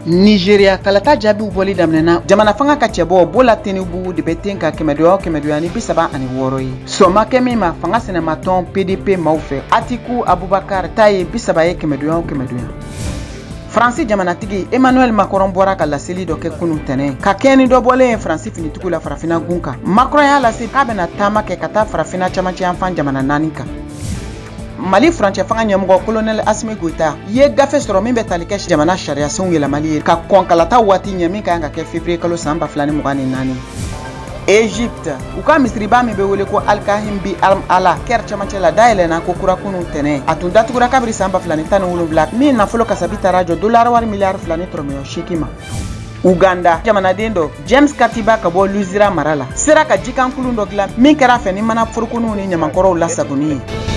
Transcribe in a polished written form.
Nigeria, kalata jaabiw bɔli daminɛna. Jamana fanga ka cɛbɔ Bola Tinubu de bɛ ten ka kɛmɛdoya o kɛmɛdoya ni 36 ye. Sɔn ma kɛ min ma fanga sinamatɔn PDP maaw fɛ, Atiku Abubakar ta ye 30 ye kɛmɛdoya o kɛmɛdoya. Faransi jamanatigi Emmanuel Macron bɔra ka laseli dɔ kɛ kunu tɛnɛ ka kɛɲɛ ni dɔ bɔlen ye Faransi finitigiw la farafina gun kan. Macron y'a lase k'a bɛna taama kɛ ka taa farafina camancɛ yanfan jamana naani kan. Mali furancɛ fanga ɲɛmɔgɔ Kolonɛli Asimi Goyita ye gafe sɔrɔ min bɛ tali kɛ jamana sariyasenw yɛlɛmali ye ka kɔn kalata waati ɲɛ min ka kan ka kɛ février kalo san 2024. Egypte, u ka misiriba min bɛ wele ko Alkahim bi Ala Kɛri camancɛ la, dayɛlɛnna ko kura kunu tɛnɛ. A tun datugura kabiri san 2017, min nafolo kasabi taara jɔ dolari wari miliyari 2 ni tɔrɔmɛyɔ 8 ma. Uganda jamanaden dɔ James Katiba ka bɔ Luzira mara la sera ka jikankulun dɔ dilan min kɛra fɛ ni mana forokoniw ni ɲamankɔrɔw lasagoni ye.